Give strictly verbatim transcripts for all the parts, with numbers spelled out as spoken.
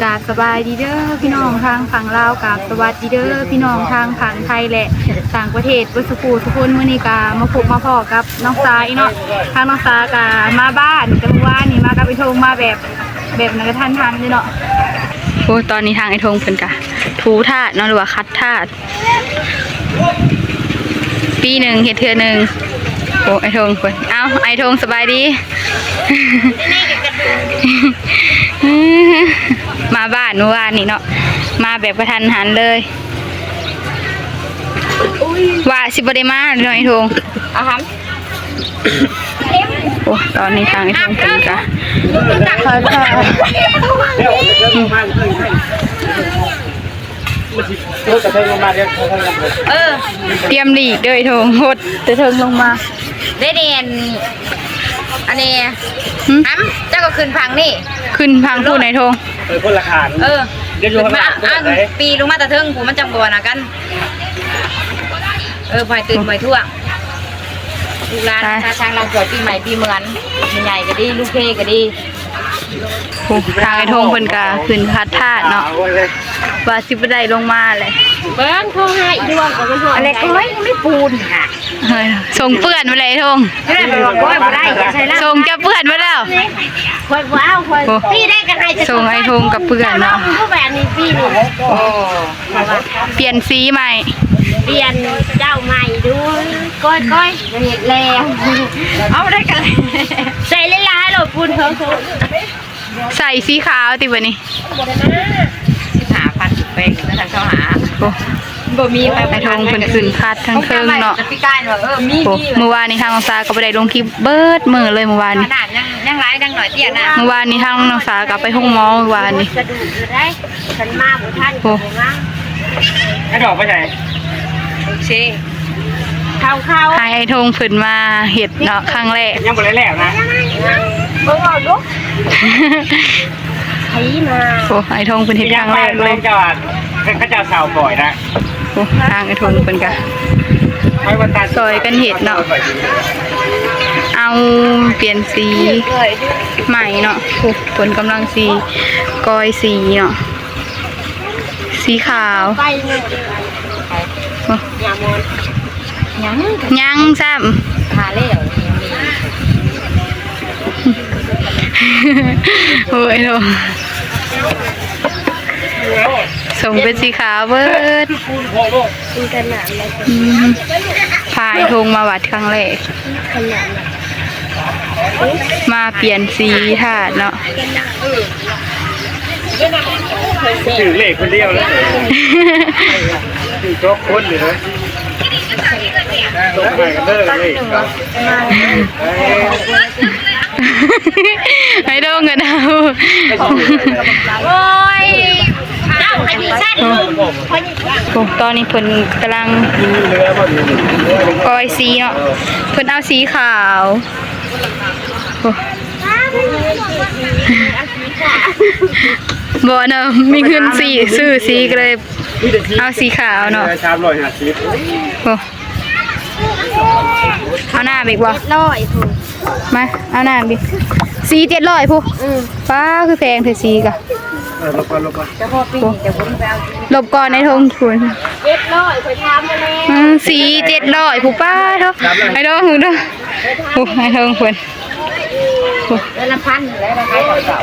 กราบสบายดีเด้อพี่น้องทางฝั่งลาว กราบสวัสดีเด้อพี่น้องทางฝั่งไทยและต่างประเทศเบิดสุขูสุคน มื้อนี้ก็มาพบมาพ้อกับน้องสาอีกเนาะ ทางน้องสาก็มาบ้านแต่เมื่อวานนี้มากับไอ้ทง มาแบบ แบบนั้นกะทันหันเลยเนาะ โอ้ ตอนนี้ทางไอ้ทงเพิ่นกะถูธาตุเนาะ หรือว่าขัดธาตุ ปีหนึ่งเฮ็ดเทื่อหนึ่ง โอ้ ไอ้ทงเพิ่น เอ้า ไอ้ทงสบายดี มาบ้านเมื่อวานนี้เนาะ มาแบบกะทันหันเลย ว่าสิบ่ได้มาเนาะไอ้ทง อาหาร โอ้ ตอนนี้ทางไอ้ทงเพิ่นกะ เออ เตรียมหลีกเด้อไอ้ทง หดแต่เทิงลงมา ได้เรียน อันนี้ หึ หำ เจ้าก็ขึ้นพังนี่ ขึ้นพังพู้นไอ้ทง เออ คนละขาน เออ เดี๋ยวอยู่ข้างหลัง ขึ้นมา อ่ะ ปีลงมาแต่เทิง กูมันจังบ่นะกัน เออ บ่ให้ตื่น บ่ให้ท่วง ลูกหลาน ไป ชาช้างลาวสวยปีใหม่ปีเหมือน ใหญ่ก็ดี ลูกเพก็ดี โอ้ ทางไอ้ทงเพิ่นกะขึ้นขัดธาตุเนาะ ว่าสิบ่ได้ลงมาเลย เบิ่งโทรหาอีดวงก็มันฮอด อะไรก็ไม่ ไม่ปูนค่ะ เฮ้ย ส่งเปื้อนมาเลยไอ้ทง เพื่อนบอกว่าบ่ได้ อย่าใส่เหล้า ส่งจะเปื้อนมาแล้ว ข่อยบ่เอา ข่อย โอ้ พี่ได้กันให้ ส่งไอ้ทงกับเปื้อนเนาะ เจ้าลองดูแบบนี้พี่นี่ เปลี่ยนสีใหม่ เปลี่ยนเจ้าใหม่ดู ก้อยก้อยเห็นแล้ว เอาได้กันเลย ใส่หลายๆโลดปูนเพิ่ม ใส่สีขาวติบัดนี้ สิบห้าพันแปดแล้วกัน เจ้าหา โอ้ บ่มีไป ไอ้ทงเพิ่นขึ้นขัดทางเทิงเนาะ จะพิการว่า เออ มี โอ้ มี มื้อวานนี้ทางน้องสาก็บ่ได้ลงคลิปเบิดมื้อเลยมื้อวานนี้ ขนาดยัง ยังหลายยังหน่อยเตี้ยนะ มื้อวานนี้ทางน้องสาก็ไปโรงหมอมื้อวานนี้ กระดูกอยู่ได้ ฉันมาบ่ทัน โอ้ ก็บ่มา ไอ้ดอกไปไหน โอเค เข้าเข้า ให้ไอ้ทงเพิ่นมาเฮ็ดเนาะ ครั้งแรก ยังบ่ได้แล้วนะ เบิ่งเอาดู ไผมา โอ้ ไอ้ทงเพิ่นเฮ็ดครั้งแรกเลย เจ้าอ่ะ เขาเจ้าสาวบ่อยนะ โอ้ ทางไอ้ทงเพิ่นกะ ไอ้วันตา ซอยกันเฮ็ดเนาะ เอาเปลี่ยนสีใหม่เนาะ โอ้ เพิ่นกำลังสิกอยสีเนาะ สีขาว ไปเนี่ย โอ้ ยามอน ยัง ยังซ้ำ หาแล้ว โอ้ยโถ่ ส่งเป็นสีขาวเบิด มีแต่น้ำเลย อืม พาไอ้ทงมาวัดครั้งแรก ขนาดนั้น มาเปลี่ยนสีธาตุเนาะ ถือเลขคนเดียวเลย ถือจกคนอยู่นะ ตกไปกันเด้อเลข ไอ้โด่งกันเอา โอ้ย เอ้า ให้มีสั้น โอ้ ตอนนี้เพิ่นกำลังกอยสีเนาะ เพิ่นเอาสีขาว โอ้ บ่เนาะ มีเงินสี ซื้อสีก็เลย เอาสีขาวเนาะ สามร้อยห้าสิบ โอ้ เอาน้ำอีกบ่ เจ็ดร้อยพุ้น มา เอาน้ำอีก สีเจ็ดร้อยพุ้น อืม ป๊า คือแพงแท้สีกะ เออ ลบก่อน ลบก่อน เฉพาะปีนี้จะบ่ได้ไปเอา ลบก่อนในทงพุ้น เจ็ดร้อย ข่อยถามมาแล้ว อืม สีเจ็ดร้อยพุ้น ป๊าเถาะ ไอ้ทงพุ้นเด้อ โอ้ ไอ้ทงพุ้น โอ้ เดือนละพันแล้วนะคะ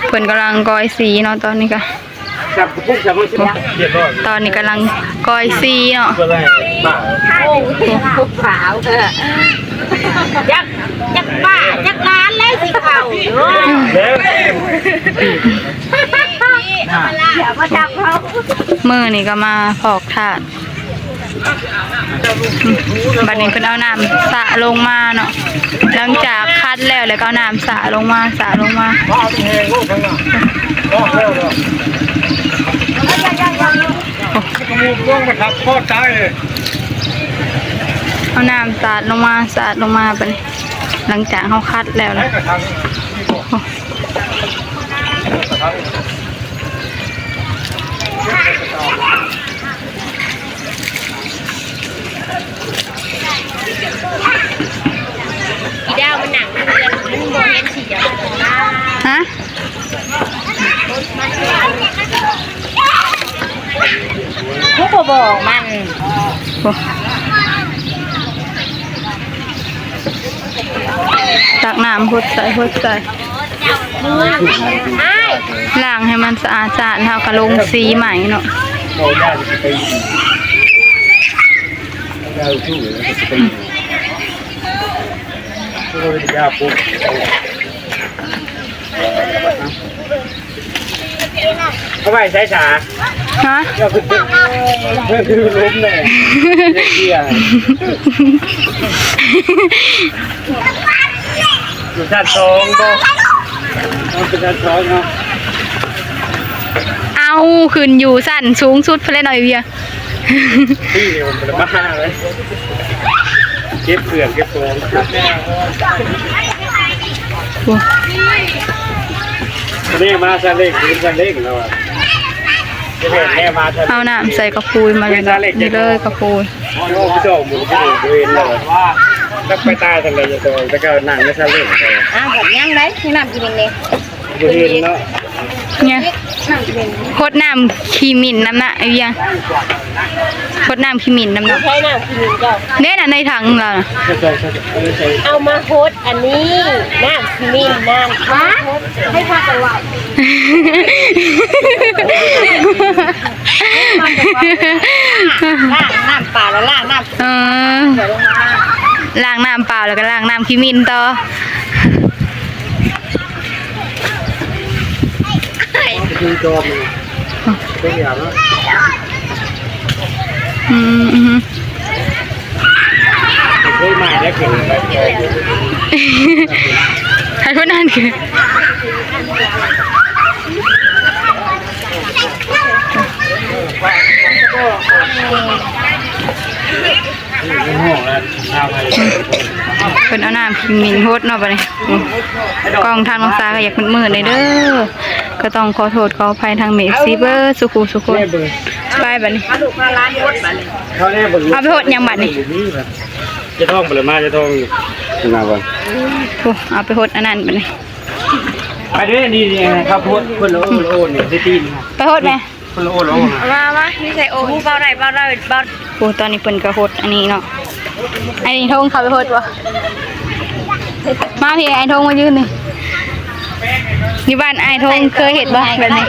เพิ่นกำลังกอยสีเนาะ ตอนนี้กะ จับปุ๊บจับมันสิเรียบร้อย ตอนนี้กำลังกอยสีเนาะ ก็ได้บ้า โอ้ ขาวเถอะ จัก จักบ้า จักล้านแล้วสิเขาเนาะ แล้ว อย่ามาจับเขา มื้อนี้ก็มาพอกธาตุ บัดนี้เพิ่นเอาน้ำสระลงมาเนาะ หลังจากขัดแล้ว แล้วก็เอาน้ำสระลงมา สระลงมา เอาน้ำสาดลงมา สาดลงมาบัดนี้ หลังจากเฮาขัดแล้วนะ อีดาวมันหนักเกิน มันบ่เห็นสีเดียวกันนะ ฮะ มัน บอกมัน โอ้ ตักน้ำหดใส่หดใส่ ล้างให้มันสะอาดสะอาด แล้วก็ลงสีใหม่เนาะ เอาไว้ใช้สา ฮะ ก็คือเพื่อคือล้มเลยเกียร์อยู่ชั้นสองบ่ เอาเป็นชั้นสองเนาะ เอาขึ้นอยู่ชั้นสูงสุดเพิ่นเลยหน่อยเวีย ที่เดียวมันมาเลย เก็บเครื่องเก็บของ โอ้ นี่มาซาเล้ง ขึ้นซาเล้งแล้วอะ แม่มาซาเล้ง เอาน้ำใส่กระปุยมาเลยเนาะ นี่เลยกระปุย โอ้พี่โจ้หมูพี่โจ้เห็นเลย แล้วไปตายทางใดจะโดน แล้วก็นั่งในซาเล้งไป อ้าว แบบยังไง ที่น้ำกินเองเนี่ย บ่เห็นเนาะ เนี่ย หดน้ำขี้หมิ่นนำนะไอ้เวียง หดน้ำขี้หมิ่นนำเนาะ ใช้น้ำขี้หมิ่นเจ้า เด้น่ะในถังเราน่ะ เอามาหดอันนี้ น้ำขี้หมิ่นนั่น ฮะ ให้พากันว่า ล้างน้ำเปล่าแล้วล้างน้ำ เออ เดี๋ยวลงมา ล้างน้ำเปล่าแล้วก็ล้างน้ำขี้หมิ่นต่อ คือจอมเลย เป็นอย่างนั้น อืม อืม เฮ้ย มาแล้ว เกิดอะไรขึ้น ให้คนนั้นคือ เพิ่นเอาน้ำขี้หมิ่นหดเนาะบัดนี้ อืม กล้องทางน้องสาก็อยากมืดๆหน่อยเด้อ ก็ต้องขอโทษขออภัยทางเอฟซีเบิดสุขุสุคน ไปบัดนี้ เอาลูกมาล้างหดบัดนี้ เขาเนี่ยเบิ่ง เอาไปหดหยังบัดนี้ จะท่องไปเลยมา จะท่องอยู่ มาก่อน โอ้ เอาไปหดอันนั้นบัดนี้ ไปเด้อ นี่ นี่ ครับ หด คนละโอ้ ละโอ้ นี่ ได้ตีน ไปหดไหม คนละโอ้ละโอ้นะ มา มา นี่ใส่โอ้ เบาได้ เบาได้ เบา โอ้ ตอนนี้เพิ่นก็หดอันนี้เนาะ ไอ้ทงเขาไปหดบ่ มาพี่ ไอ้ทงมายืนนี่ อยู่บ้านไอ้ทงเคยเห็นบ่แบบนี้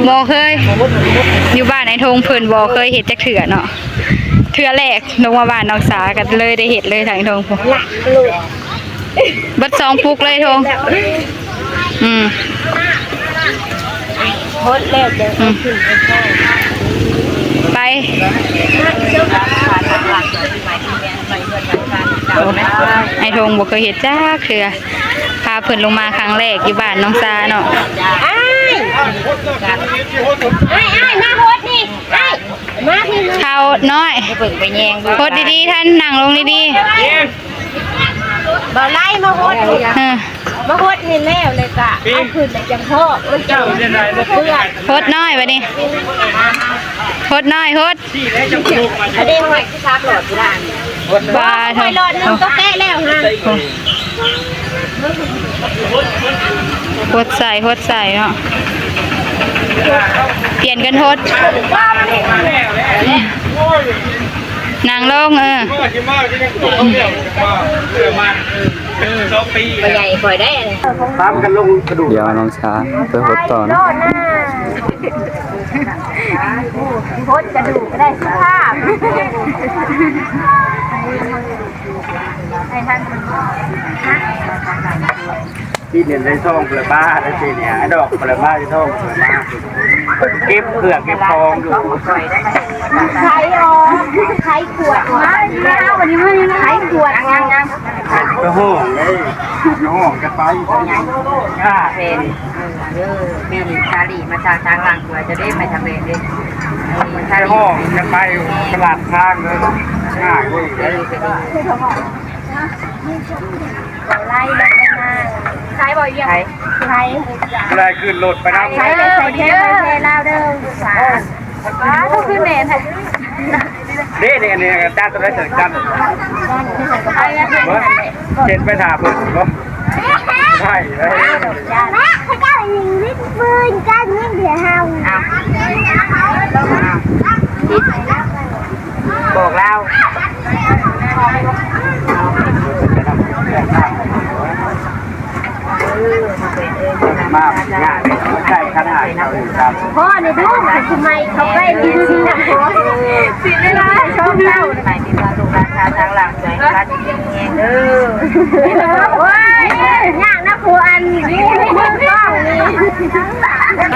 บ่เคย อยู่บ้านไอ้ทงเพิ่นบ่เคยเห็นจักเทื่อเนาะ เทื่อแรกลงมาบ้านน้องสาก็เลยได้เห็นเลยทางไอ้ทงพุ่น เบิดสองปุกเลยทง อืม หดแล้วเดี๋ยว อืม ขึ้นไปข้าง ไป โอ้ ไอ้ทงบ่เคยเห็นจักเทื่อ พาเพิ่นลงมาครั้งแรกอยู่บ้านน้องสาเนาะ อ้าย อ้าย อ้าย มาหดนี่ อ้าย มาพี่ เฒ่าน้อย เบิ่งไปแยงดู หดดีๆ ท่านนั่งลงดีๆ บ่ไล่มาหดนี่ เออ มาหดนี่แล้วเลยกะ เอาขึ้นแล้วจังพอก มันจะเปื้อน หดน้อยบัดนี้ หดน้อย หด อันนี้หอยที่ซักหลอดที่ร้าน ว่า หอยหลอดหนึ่งก็แกะแล้วฮะ หดใส่ หดใส่เนาะ เปลี่ยนกันหด นั่งลง เออ ไปใหญ่คอยได้เลย ตามกันลงกระดูก เดี๋ยวน้องช้างไปหดต่อนะ หดกระดูกก็ได้สุขภาพ ให้ท่าน ที่เนี่ยในซองเปลือกบ้าแล้วสิเนี่ย ไอ้ดอกเปลือกบ้าที่ซองเปลือกบ้า เก็บเครื่องเก็บของอยู่ ไขออก ไขขวดมา วันนี้มา ไขขวดออก ไปห้องเลย ไปห้องกันไป อ่า เป็น เออ เป็นชาลีมาจากทางหลังตัวจะได้ไปทางเวรเด้ ไปห้องกันไปตลาดทางเลย ง่ายเว้ย ไล่ลงไปมา ใครบอกเยี่ยม ใคร ใคร อะไรขึ้นรถไปนะ ใครเลยใส่แค่ใส่แค่ลาวเด้อ สา ว้า ต้องขึ้นเมน เด้เนี่ยเนี่ยจานตัวไหนใส่จาน ใครนะ เห็นไปถามเพิ่นบ่ ใช่เอ้ย แม่เขาเจ้ายิงวิทย์ปืนกันยิงเดี๋ยวเฮา เอา เอา ติด พ่อในดูทำไมเขาไปมีสิงคโปร์สิไม่ได้ชอบเจ้า หมายถึงว่าลูกหลานชาวทางหลัง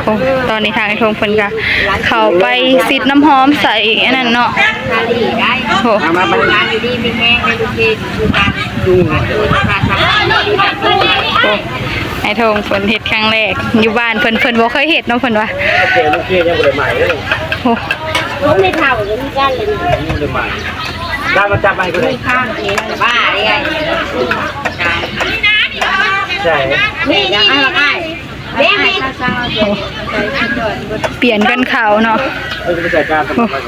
โอ้ ตอนนี้ทางไอ้ทงเพิ่นก็เข้าไปซิดน้ำหอมใส่อันนั้นเนาะ โอ้ โอ้ ไอ้ทงเพิ่นเฮ็ดครั้งแรก อยู่บ้านเพิ่น เพิ่นบ่เคยเฮ็ดเนาะ เพิ่นว่า โอ้ ลูกไม่เท่ากันเลย ได้มาจับไปก็ได้ บ้าเลย ใช่ นี่นี่นี่นี่ เปลี่ยนกันเข้าเนาะ เออ จะไปจัดการกับมันก่อน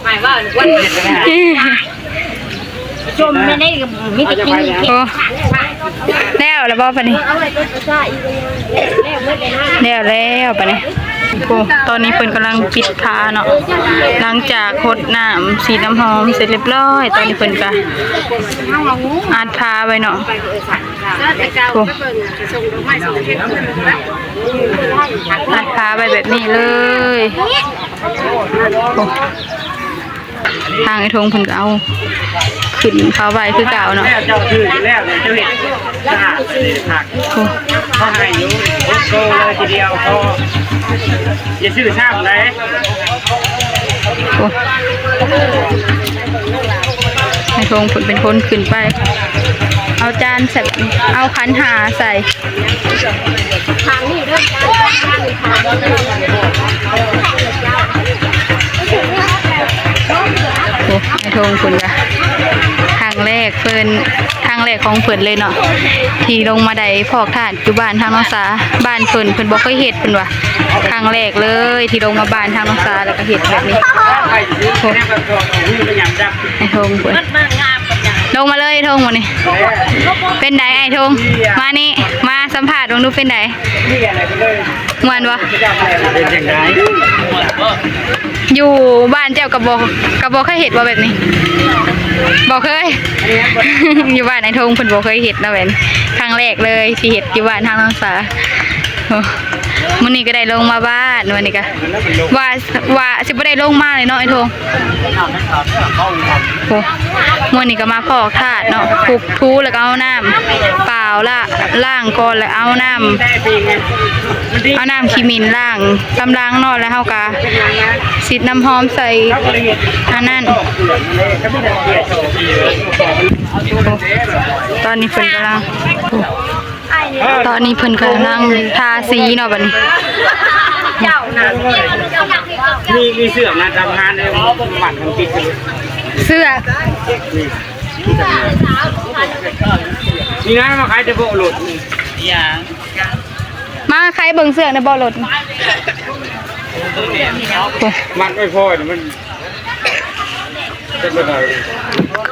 หมายว่าวันนี้ ชมไม่ได้ มิตรกินอีก โอ้ แล้วแล้วบ่ปะนี่ แล้วแล้วปะนี่ โอ้ ตอนนี้เพิ่นกำลังปิดผ้าเนาะ หลังจากหดน้ำสีน้ำหอมเสร็จเรียบร้อย ตอนนี้เพิ่นก็อัดผ้าไว้เนาะ โอ้ อัดผ้าไว้แบบนี้เลย โอ้ ทางไอ้ทงเพิ่นก็เอาขึ้นผ้าไว้คือเก่าเนาะ แล้วเจ้าถือแล้วเนี่ย เจ้าเห็นสะอาดเลยผัก โอ้ เขาให้อยู่ โอ้โห เลยทีเดียวพอ อย่าซื้อซ้ำเลย โอ้ ไอ้ทงเพิ่นเป็นคนขึ้นไป เอาจานใส่ เอาขันหาใส่ ทางนี้เด้อ โอ้ ไอ้ทงเพิ่นกะ ครั้งแรกเพิ่น ครั้งแรกของเพิ่นเลยเนาะ ที่ลงมาได้พอกธาตุอยู่บ้านทางน้องสา บ้านเพิ่น เพิ่นบ่เคยเฮ็ด เพิ่นว่า ครั้งแรกเลยที่ลงมาบ้านทางน้องสา แล้วก็เฮ็ดแบบนี้ โอ้ ไอ้ทงเพิ่น ลงมาเลยไอ้ทง มื้อนี้ เป็นไดไอ้ทง มานี่ มาสัมภาษณ์เบิ่งดู เป็นได ม่วนบ่ เป็นจังได อยู่บ้านเจ้าก็บ่ ก็บ่เคยเฮ็ดบ่แบบนี้ บ่เคย อยู่บ้านไอ้ทงเพิ่นบ่เคยเฮ็ดนะแม่น ครั้งแรกเลยที่เฮ็ดอยู่บ้านทางน้องสา โอ้ มื้อนี้ก็ได้ลงมาบ้าน มื้อนี้ก็ ว่า ว่าสิบ่ได้ลงมาเลยเนาะไอ้ทง โอ้ มื้อนี้ก็มาพอกธาตุเนาะ ผูกถูแล้วก็เอาน้ำเปล่าละ ล้างก่อนแล้วเอาน้ำ เอาน้ำขี้หมิ่นล้างตำลังเนาะ แล้วเฮากะสิดน้ำหอมใส่อันนั้น โอ้ ตอนนี้เพิ่นกำลัง ตอนนี้เพิ่นกำลังทาสีเนาะบัดนี้ มี มีเสื้อนะ ทำงานเนี่ย มัดมันติดกันเลย เสื้อ นี่ นี่นะ มาขายแต่โบะหลุด มาขายเบิ่งเสื้อในเบาะรถ มัดไม่พอเนี่ยมัน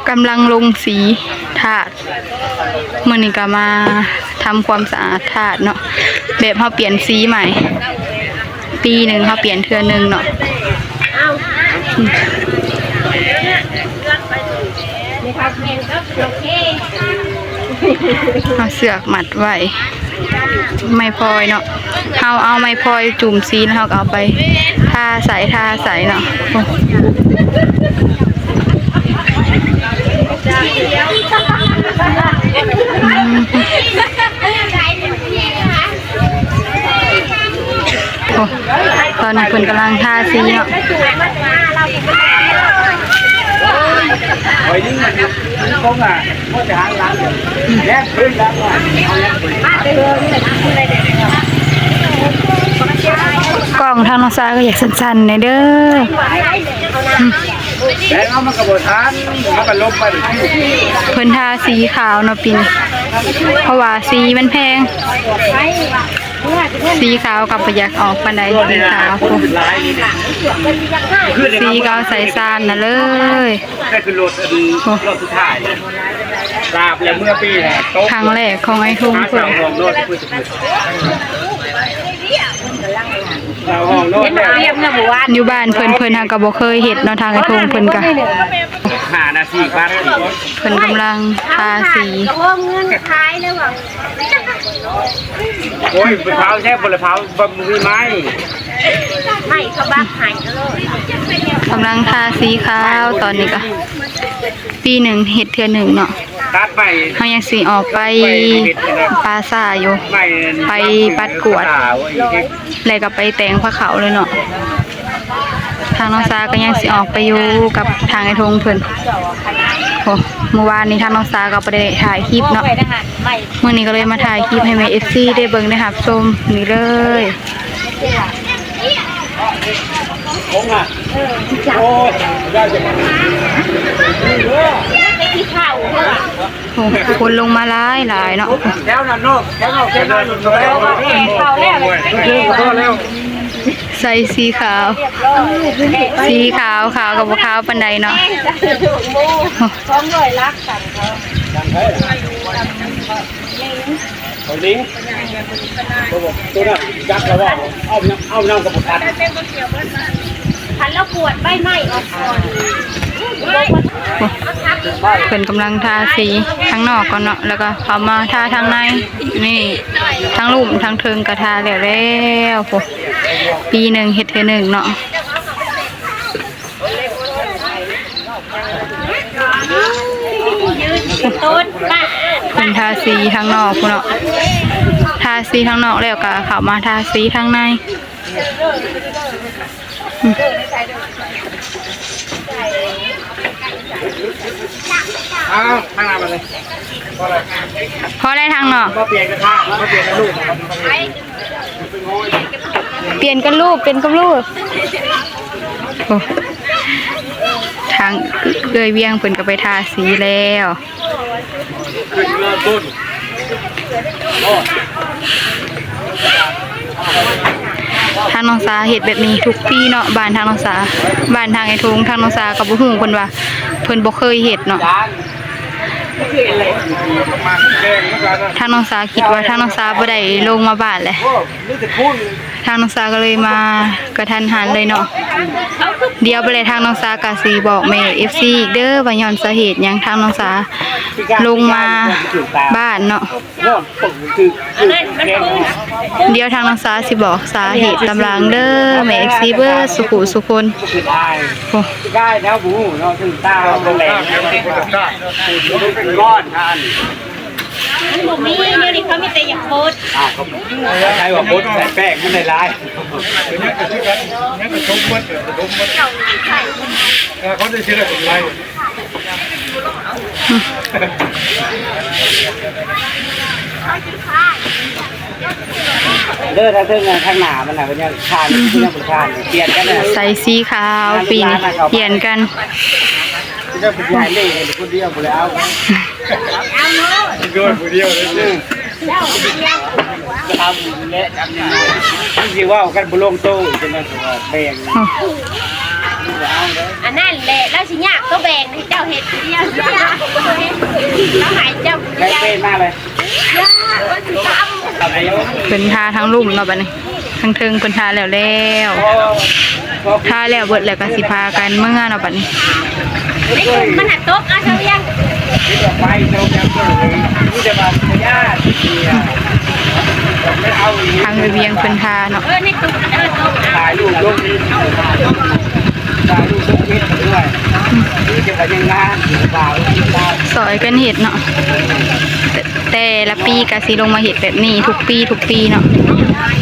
กำลังลงสีธาตุ มื้อนี้ก็มาทำความสะอาดธาตุเนาะ แบบเฮาเปลี่ยนสีใหม่ ปีหนึ่งเฮาเปลี่ยนเทื่อหนึ่งเนาะ เอาเสือกมัดไว้ ไม้พลอยเนาะ เฮาเอาไม้พลอยจุ่มสีแล้วเฮาก็เอาไปทาใส่ ทาใส่เนาะ โอ้ อืม โอ้ ตอนนี้เพิ่นกำลังทาสีเนาะ กล้องทางน้องสาวก็อยากสั้นๆ แหน่เด้อ แล้วมันก็บ่ทัน มันก็ลบไป เพิ่นทาสีขาวเนาะปีนี้ เพราะว่าสีมันแพง สีขาวก็บ่อยากออกปานใด สีขาว สีขาวใส่ซานน่ะเลย ได้คือรถอันนี้ โอ้ รอบสุดท้าย ลาบแล้วเมื่อปีน่ะ โต๊ะ ครั้งแรกของไอ้ทุ่งเพิ่น หาเสาห้องนอนเพิ่นจะเปิด เสาห้องนอนเนี่ย เตรียมนะหมู่บ้าน อยู่บ้านเพิ่น เพิ่นหาก็บ่เคยเฮ็ดเนาะ ทางไอ้ทุ่งเพิ่นก็ ห้านาทีครับ เพิ่นกำลังทาสี ก็ห้องเงินขายเลยว่ะ โอ้ยไปเผาแซ่บบ่เลยเผาบ่มีไม้ ไม่เขาบักหายก็เลย กำลังทาสีขาวตอนนี้ก็ ปีหนึ่งเฮ็ดเทื่อหนึ่งเนาะ ตัดไป เฮายังสิออกไปป่าช้าอยู่ ไปปัดกวาด แล้วก็ไปแต่งผ้าขาวเลยเนาะ ทางน้องสาก็ยังสิออกไปอยู่กับทางไอ้ทงเพิ่น โอ้ เมื่อวานนี้ทางน้องสาก็บ่ได้ถ่ายคลิปเนาะ มื้อนี้ก็เลยมาถ่ายคลิปให้แม่เอฟซีได้เบิ่งได้รับชมนี่เลย โอ้ คนลงมาหลายหลายเนาะ แถวนั้นเนาะ แถวนั้น แถวนั้น แถวนั้น ใส่สีขาว สีขาว ขาวกับบ่ขาวปานใดเนาะ สองร้อยลักกันเขา เขาลิง ตัวนั้นจักแล้วว่า เอาน้ำ เอาน้ำกับผัก คันแล้วขวดใบไม้ออกก่อน เพิ่นกำลังทาสีข้างนอกก่อนเนาะ แล้วก็เข้ามาทาทางใน นี่ ทั้งลุ่มทั้งเทิงก็ทาแล้วแล้ว โอ้ ปีหนึ่งเฮ็ดเทื่อหนึ่งเนาะ ยืนต้นบ้า เพิ่นทาสีข้างนอกพุ้นเนาะ ทาสีข้างนอกแล้วก็เข้ามาทาสีข้างใน เอาข้างหน้ามาเลย พอได้ทางนอก มาเปลี่ยนกระทะ มาเปลี่ยนกระลูก เปลี่ยนกันลูก เปลี่ยนกันลูก โอ้ ทางเอื้อยเวียงเพิ่นก็ไปทาสีแล้ว ทางน้องสาเฮ็ดแบบนี้ทุกปีเนาะ บ้านทางน้องสา บ้านทางไอ้ทง ทางน้องสาก็บ่ฮู้เพิ่นว่า เพิ่นบ่เคยเฮ็ดเนาะ ทางน้องสาคิดว่าทางน้องสาบ่ได้ลงมาบ้านแหละ ทางน้องสาก็เลยมากะทันหันเลยเนาะ เดี๋ยวไปเลยทางน้องสาก็สิบอกแม่เอฟซีอีกเด้อ ว่าย้อนสาเหตุหยังทางน้องสาลงมาบ้านเนาะ เดี๋ยวทางน้องสาสิบอกสาเหตุตามหลังเด้อ แม่เอฟซีเบิดสุขุสุคน โอ้ ได้แล้วบูเนาะ ถึงตาเราแหลง ก้อนท่าน มันบ่มีเนี่ยนี่ เขามีแต่อยากโพสต์ อ้าว เขาใช้ว่าโพสต์ใส่แป้งมันได้หลาย เขาได้ชื่ออะไรผมไล่ เด้อ ถ้าเทิงข้างหน้ามันน่ะ มันยังคาน ยังบ่คาน เปลี่ยนกันน่ะ ใส่สีขาวปีนี้ เปลี่ยนกัน ที่เจ้าผู้ชายเล่นคนเดียวบ่แล้ว เอาโลด โดนผู้เดียวเลย ทำและทำยังไง มันสิเว้ากันบ่ลงโต จังได๋ก็ว่าแบ่ง อันนั้นแหละ แล้วสิยากก็แบ่งให้เจ้าเฮ็ดเดียว แล้วให้เจ้า แบ่งเป็นมาเลย เพิ่นทาทั้งลุ่มเนาะบัดนี้ ทั้งเทิงเพิ่นทาแล้วแล้ว ทาแล้วเบิดแล้วก็สิพากันเมือเนาะบัดนี้ ในกลุ่มมันหัดตก เอาเท่ายัง ไปเจ้ายังเปิดเลย มีแต่ว่าญาติเนี่ย ไม่เอาอีก ทางระเบียงเพิ่นทาเนาะ เออ ในกลุ่ม เออ ตก ถ่ายรูปลง ถ่ายรูปลงเฟซด้วย นี่จะไปยังงานหรือเปล่า ซอยกันเฮ็ดเนาะ แต่ แต่ละปีก็สิลงมาเฮ็ดแบบนี้ทุกปีทุกปีเนาะ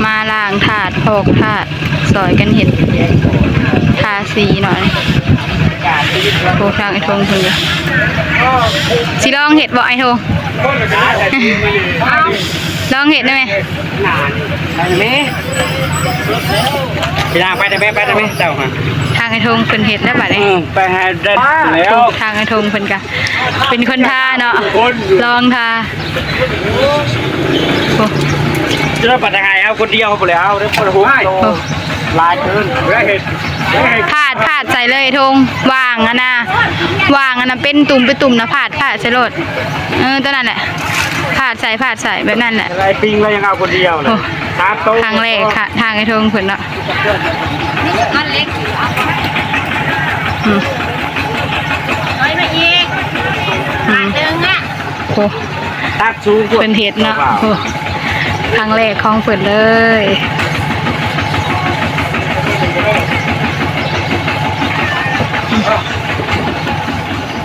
มาล้างถาด พอกถาด ซอยกันเฮ็ด ทาสีเนาะ โอ้ ทางไอ้ทงเพิ่นอยู่ สิลองเฮ็ดบ่ไอ้ทง ลองเฮ็ดได้ไหม ไปทางไปได้ไหม ไปได้ไหม เจ้าฮะ ทางไอ้ทงเพิ่นเฮ็ดแล้วบัดนี้ อืม ไปหาได้แล้ว ทางไอ้ทงเพิ่นกะ เป็นคนทาเนาะ ลองทา โอ้ จะได้ปัดยังไงเอาคนเดียวไปเลย เอาได้คนละหกโต โอ้ หลายเกิน ได้เห็ด ได้เห็ด พาด พาดใส่เลยทง วางอันน่ะ วางอันน่ะ เป็นตุ่ม เป็นตุ่มนะ พาด พาดใส่โลด เออ ตัวนั้นแหละ พาดใส่ พาดใส่ แบบนั้นแหละ อะไรปิงแล้วยังเอาคนเดียวเลย โอ้ สามโต ครั้งแรกค่ะ ทางไอ้ทงเพิ่นเนาะ อืม โอ้ ตักสูงกว่า เพิ่นเฮ็ดเนาะ เปล่า โอ้ ครั้งแรกของเพิ่นเลย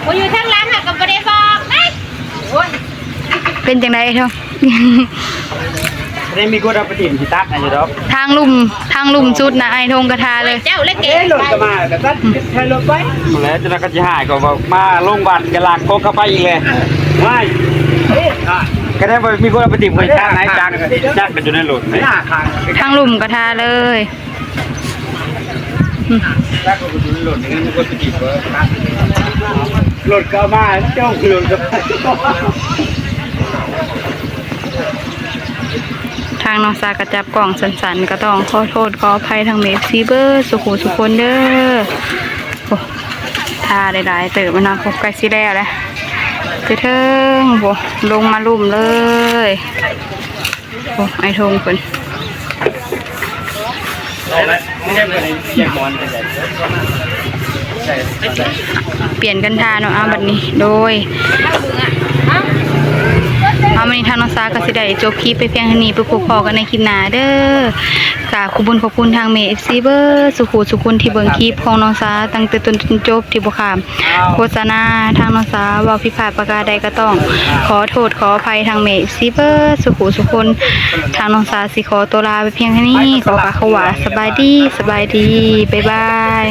กูอยู่ทางหลังอะก็บ่ได้บอกนะ โอ้ย เป็นจังได๋เนาะ ได้มีคนเอาไปถิ่มที่ตักนะอยู่ดอก ทางลุ่ม ทางลุ่มสุดนะ อ้ายทงกะทาเลย เจ้าเล็กเก๋ เอ้ย รถก็มา แต่ตัดใช้รถไป แล้วจะนักกะสิหายก็บอกมาลงวัดกะลากกกเข้าไปอีกเลย ไม่ ก็ได้ว่ามีคนเอาไปถิ่มคนตักไหนจัก จักกันอยู่ในรถไหน ทางลุ่มกะทาเลย อืม จักก็อยู่ในรถนี่มันก็ไปถิ่มเบอร์ตัก รถก็มา เจ้าคือรถก็ ทางน้องสากะจับกล้องสั้นๆ ก็ต้องขอโทษขออภัยทางเอฟซีเบิดสุขุสุคนเด้อ โอ้ ท่าหลายๆ เติบแล้วเนาะ โอ้ ใกล้สิแล้วแหละ ไปเทิง โอ้ ลงมาลุ่มเลย โอ้ อ้ายทงเพิ่น เปลี่ยนกันท่าเนาะ อ่ะ บัดนี้ โดย เอา มื้อนี้ทางน้องสาก็สิได้จบคลิปไปเพียงเท่านี้ ไปพบพ้อกันในคลิปหน้าเด้อ กราบขอบบุญขอบคุณทางแม่เอฟซีเบิดสุขุสุคนที่เบิ่งคลิปของน้องสาตั้งแต่ต้นจนจบที่บ่ข้ามโฆษณา ทางน้องสาเว้าผิดพลาดประการใดก็ต้องขอโทษขออภัยทางแม่เอฟซีเบิดสุขุสุคน ทางน้องสาสิขอตัวลาไปเพียงเท่านี้ ขอกล่าวคำว่าสบายดี สบายดี บ๊ายบาย